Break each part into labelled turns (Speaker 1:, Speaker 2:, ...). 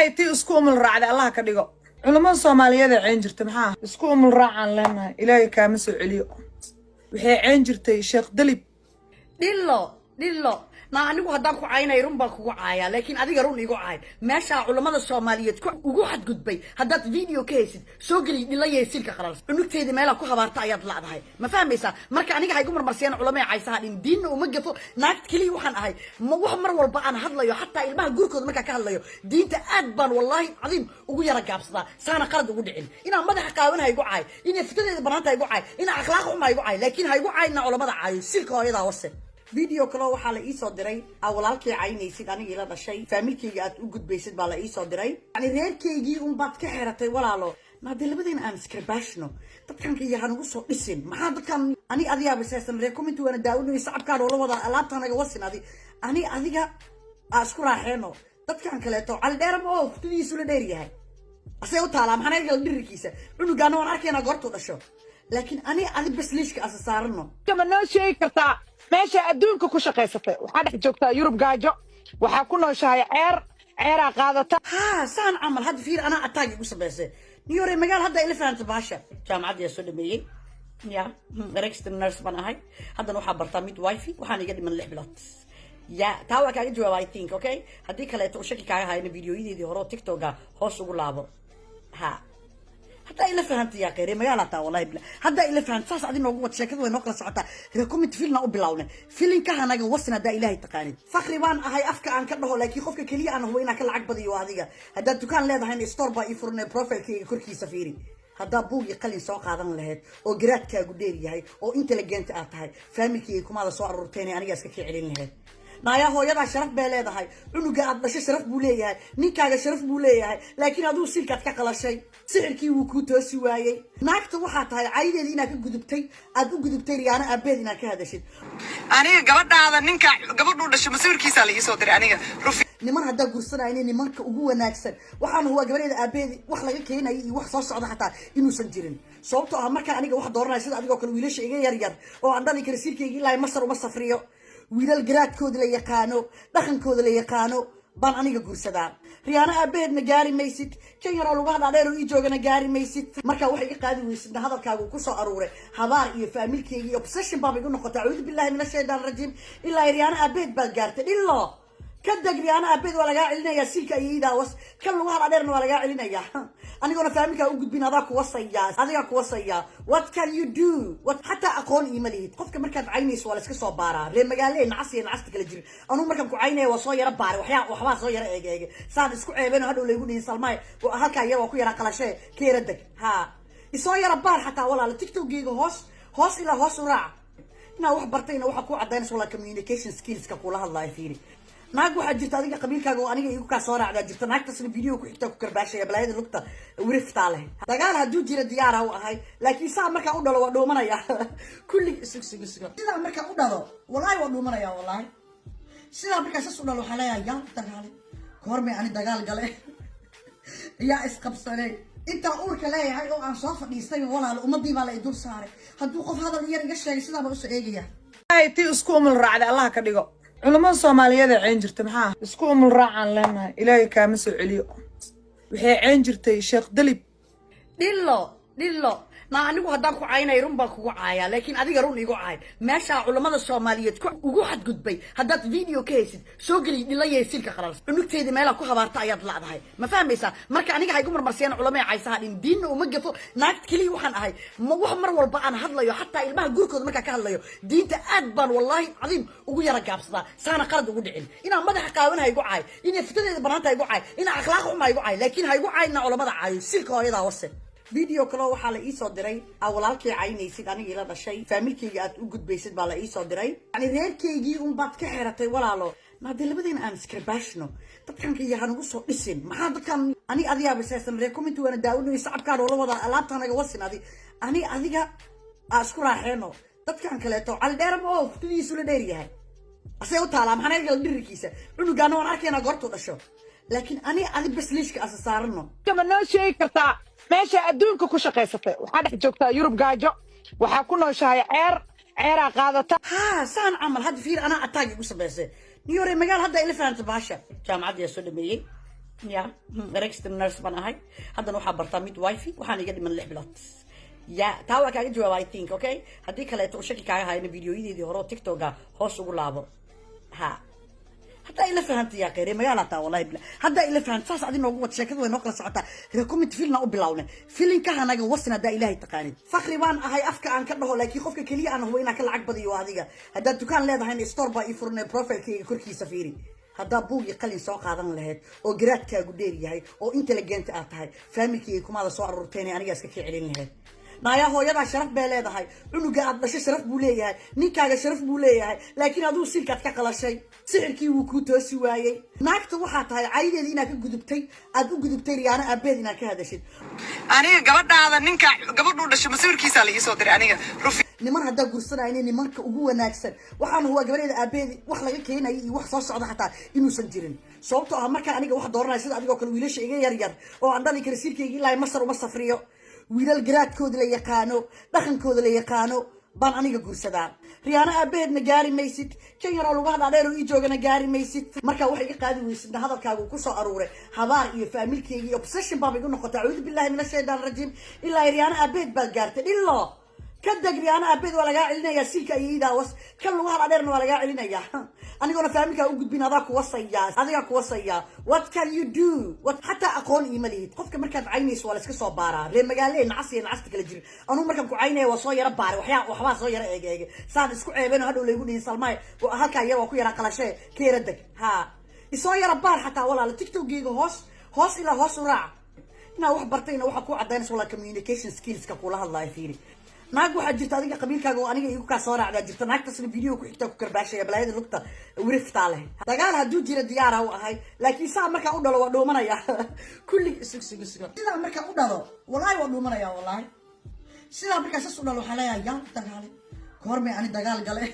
Speaker 1: Ilaahay tii isku umul raacday Allah ka dhigo. Culammada Soomaaliyeed ee ceen jirta, maxaa isku umul raacaan leenahay? Ilaahay kaama soo celiyo. Waxay ceen jirtay Sheekh Dalib.
Speaker 2: Dhillo, dhillo naa, anigu haddaan ku caynay run baan kugu caayaa, laakiin adiga run igu caay. Meeshaa culammada Soomaaliyeed ku ugu xadgudbay haddaad video ka haysid, soo geliy. Dhillayay silka qalal, cunugteeda meelaa ku habaarta ayaad la'dahay. Ma fahmaysaa? Marka aniga ha igu marmarsiyaan culamada caysaha dhin. Diinna uma gafo. Naagt keliya waxaan ahay ma wax mar walba aan hadlayo, xataa ilmaha gurkooda markaan ka hadlayo, diinta aad baan wallaahi cadiim ugu yara gaabsadaa, saana qalad ugu dhicin. Inaan madaxa qaawan ha igu caay, inay fitadeeda banaanta ha igu caay, inaan akhlaaq xuma ha igu caay, laakiin ha igu caayna culamada caayo. Silka hooyadaa wase. Video kaloo waxaa la iisoo diray aa walaalkay caynaysid, aniga ila dhashay, family-kayga aad u gudbaysid baa la iisoo diray. Yani reerkaygii unbaad ka xeratay, walaalo. Maadee labadayna aan iskarbaashno, dadkan iyo hanugu soo dhisin. Maxaa dadkan ani adigaaba seesan reer comment waana daawanayo sacabkaan oo la wada alaabta naga wasin. Adi ani adiga aa isku raaxeeno. Dadkan kaleeto, Cali Dheerama oo ftadiisu la dheer yahay, asee u taalaa. Maxaa naga gala dhirirkiisa? Cunugaana waan arkaynaa goortuu dhasho, laakiin ani adi bas liishka asa saarano.
Speaker 1: Ma noo sheegi kartaa meesha adduunka ku shaqaysatay? Waxaa dhex joogtaa Yurub gaajo, waxaa ku nooshahay ceer, ceeraa qaadata.
Speaker 2: Haa, saan camal hadda fiir, anaa attack igu samaysay niyore magaal. Hadda ila fahanta baasha. Jaamacadda yaa soo dhameeyey, ya registered nurse baan ahay. Haddana waxaa bartaa midwife. Waxaan iga dhiman 6 bilood. Ya, taa waa kaaga jawaaba, I think. Okay, haddii kaleeto uu shaki kaaga hayna, videoyadeedii hore oo TikToka hoos ugu laabo. Ha, haddaa ila fahanta yaa kheyre magaala taa, wallahi bila haddaa ila fahanta. Saas adi noogu wad. Sheekada way noo kala socotaa. Recommend filna u bilowne, filinka hanaga wasin. Haddaa Ilaahay taqaanid, fakri baan ahay afka aan ka dhaho, laakiin qofka keliya aan hubo inaan ka lacag badiyo adiga. Haddaad dukaan leedahayna, store baa ii furnay. Profilekayga korkiisa fiiri. Haddaa buug iyo qalin soo qaadan lahayd oo garaadkaagu dheer yahay oo intelligent aad tahay, family-kayga kumaada soo aruurteen, anigaa iska kii celin lahayd. Naayaa, hooyadaa sharaf bay leedahay, cunuga aad dhashay sharaf buu leeyahay, ninkaaga sharaf buu leeyahay, laakiin aduu silkaad ka qalashay, sixirkii wuu kuu toosi waayey. Naagta waxaa tahay caydeedii inaad ka gudubtay, aad u gudubtay Riyaano aabeed inaad ka hadashid.
Speaker 1: Aniga gabadhaada, ninka gabadhuu dhashay masawirkiisaa la iisoo diray aniga.
Speaker 2: Niman haddaa gursanayna, nimanka ugu wanaagsan waxaan huwaa gabadheeda aabeedi wax laga keenayo iyo wax soo socda xataa inuusan jirin, sababtoo ah markaa aniga wax dooranaya sida adigoo kale, wiilasha iga yar yar oo aan dhali kara silkayga ilaa Masar uma safriyo. Wiilal garaadkooda la yaqaano, dhaqankooda la yaqaano baan aniga guursadaa. Riyaano aabaheedna gaari maysid, kan yaroo lagu hadhaa dheer oo ii joogana gaari maysid. Markaa waxay iga qaadi weysidna, hadalkaagu kusoo aruuray habaar iyo family-kayga iyo obsession baaba igu noqotay. Acuudu billahi min ashaytaan rajiim. Ilaa Riyaano aabaheed baad gaartay. Dhillo, ka deg. Riyaano aabeed waa lagaa celinayaa, silka ayaydaa was. Kan lagu hadhaa dheerna waa lagaa celinayaa. Anigoona family-kaa u gudbin, adaa kuwasaya, adigaa kuwasaya. What can you do? What? Xataa aqoon iima lihid. Qofka markaad caynayso waa la iska soo baaraa. Reer magaale nacas iyo nacasta kala jirin. Anugu markaan ku caynaya waa soo yara baaray, waxyaa waxbaa soo yara eeg eege, saan isku ceebeen oo hadhow laygu dhihin, "Salmaay, halkaa yar waa ku yara qalashee, ka yara deg." Ha isoo yara baar xataa, walaala. TikTokgeyga hoos hoos ilaa hoos u raac. Inaad wax bartayna waxaa ku cadaynaysa, walaa, communication skillska kula hadlaayo. Fiiri, naag waxaa jirta adiga qabiilkaaga oo aniga igu kaa soo raacdaa jirta. Naagtasna video ku xigtaa ku karbaashaya balaayada lugta wiriftaa leh. Dagaal hadduu jira diyaara u ahay, laakiin saa markaan u dhalo waa dhuumanaya kulli. Sug, sug, sug. Sidaa markaan u dhalo, wallahi waa dhuumanaya. Wallahi sidaa markaan sas u dhalo, waxaa leeyahay, "Yaa dagaalay? Goormay ani dagaal gale? Yaa isqabsanay?" Intaa uurka leeyahay oo aan soo fadhiistay, walaal, ummadii baa la idul saaray. Hadduu qof hadal yar iga sheegay, sidaa baan usoo eegaya.
Speaker 1: Ilaahay tii isku umul raacday Allah ka dhigo. Culammada Soomaaliyeed ee ceen jirta, maxaa isku umul raacaan leenahay? Ilaahay kaama soo celiyo. Waxay ceen jirtay Sheekh Dalib.
Speaker 2: Dhillo, dhillo naa, anigu haddaan ku caynay run baan kugu caayaa, laakiin adiga run igu caay. Meeshaa culammada Soomaaliyeed ku ugu xadgudbay haddaad video ka haysid, soo geliy. Dhillayay silka qalal, cunugteeda meelaa ku habaarta ayaad la'dahay. Ma fahmaysaa? Marka aniga ha igu marmarsiyaan culamada caysaha dhin. Diinna uma gafo. Naagt keliya waxaan ahay ma wax mar walba aan hadlayo, xataa ilmaha gurkooda markaan ka hadlayo, diinta aad baan wallaahi cadiim ugu yara gaabsadaa, saana qalad ugu dhicin. Inaan madaxa qaawan ha igu caay, inay fitadeeda banaanta ha igu caay, inaan akhlaaq xuma ha igu caay, laakiin ha igu caayna culamada caayo. Silka hooyadaa wase. Video kaloo waxaa la iisoo diray aa walaalkay caynaysid, aniga ila dhashay, family-kayga aad u gudbaysid baa la iisoo diray. Yani reerkaygii unbaad ka xeratay, walaalo. Maadee labadayna aan iskarbaashno, dadkan iyo hanugu soo dhisin. Maxaa dadkan ani adigaaba seesan reer comment waana daawanayo sacabkaan oo la wada alaabta naga wasin. Adi ani adiga aa isku raaxeeno. Dadkan kaleeto, Cali Dheerama oo ftadiisu la dheer yahay, asee u taalaa. Maxaa naga gala dhirirkiisa? Cunugaana waan arkaynaa goortuu dhasho, laakiin ani adi bas liishka asa saarano.
Speaker 1: Ma noo sheegi kartaa meesha adduunka ku shaqaysatay? Waxaa dhex joogtaa Yurub gaajo, waxaa ku nooshahay ceer, ceeraa qaadata.
Speaker 2: Haa, saan camal hadda fiir, anaa attack igu samaysay niyore magaal. Hadda ila fahanta baasha. Jaamacadda yaa soo dhameeyey. Ya, registered nurse baan ahay. Haddana waxaa bartaa midwife. Waxaan iga dhiman 6 bilood. Ya, taa waa kaaga jawaaba, I think. Okay, haddii kaleeto u shaki kaaga hayna, videoyadeedii hore oo TikToka hoos ugu laabo. Ha, haddaa ila fahantay yaa kheyre magaala taa, wallahi bila haddaa ila fahantay, saas adi noogu wad. Sheekada way noo kala socotaa. Recommend filna u bilowne, filinka hanaga wasin. Haddaa Ilaahay taqaanid, fakri baan ahay afka aan ka dhaho, laakiin qofka keliya aan hubo inaan ka lacag badiyo waa adiga. Haddaad dukaan leedahayna, store baa ii furnay. Profilekayga korkiisa fiiri. Haddaa buug iyo qalin soo qaadan lahayd oo garaadkaagu dheer yahay oo intelligent aad tahay, familykayga kumaada soo aruurteen, anigaa iska kii celin lahayd. Naayaa, hooyadaa sharaf bay leedahay, cunuga aad dhashay sharaf buu leeyahay, ninkaaga sharaf buu leeyahay, laakiin aduu silkaad ka qalashay, sixirkii wuu kuu toosi waayey. Naagta waxaa tahay caydeeda inaad ka gudubtay, aad u gudubtay Riyaano aabeed inaad ka hadashid.
Speaker 1: Aniga gabadhaada ninka gabadhuu dhashay masawirkiisaa la iisoo diray aniga rufi.
Speaker 2: Niman haddaa guursanaya inay nimanka ugu wanaagsan. Waxaan huwaa gabadheeda aabeedi wax laga keenayo iyo wax soo socda xataa inuusan jirin, sababtoo ah markaa aniga wax dooranaya sida adigoo kale wiilasha iga yar yar oo aan dhali kara, siilkayga ilaa Masar uma safriyo. Wiilal garaadkooda la yaqaano, dhaqankooda la yaqaano baan aniga guursadaa. Riyaano aabaheedna gaari maysid, kan yaroo lagu hadhaadheer oo ii joogana gaari maysid. Markaa waxay iga qaadi weysidna, hadalkaagu kusoo aruuray habaar iyo familykeyga iyo obsession baaba igu noqotay. Acuudu billahi min ashaytaan rajiim. Ilaa Riyaano aabaheed baad gaartay. Dhilo ka deg. Riyaano aabeed waa lagaa celinayaa, siilka ayaydaa was kan lagu hadhaadheerna waa lagaa celinayaa. Anigoona familykaa u gudbin, adaa kuwasaya, adigaa kuwasaya. What can you do? What? Xataa aqoon iima lihid. Qofka markaad caynayso waa la iska soo baaraa. Ree magaale nacas iyo nacasta kala jirin. Anugu markaan ku caynaya waa soo yaro baaray, waxyaa waxbaa soo yaro eeg eege, saan isku ceebeen oo hadhow laygu dhihin, "Salmaay, halkaa yar waa ku yara qalashee, ka yara deg." Ha isoo yara baar xataa, walaala. TikTokgeyga hoos hoos ilaa hoos u raac. Inaad wax bartayna waxaa ku cadaynaysa, walaa, communication skillska kula hadlaayo. Fiiri, naag waxaa jirta adiga qabiilkaaga oo aniga igu kaa soo raacdaa jirta. Naagtasna video ku xigtaa ku karbaashaya balaayada lugta wiriftaa leh. Dagaal hadduu jira diyaara u ahay, laakiin saa markaan u dhalo waa dhuumanaya kulli. Sug, sug, sug. Sidaa markaan u dhalo, wallahi waa dhuumanaya. Wallahi sidaa markaa sas u dhalo, waxaa leeyahay, yaa dagaalay goormay? Ani dagaal gale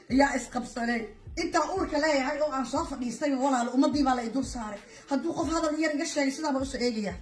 Speaker 2: yaa isqabsanay? Intaa uurka leeyahay oo aan soo fadhiistay, walaal, ummadii baa la idul saaray. Hadduu qof hadal yar iga sheegay, sidaa baan usoo eegaya.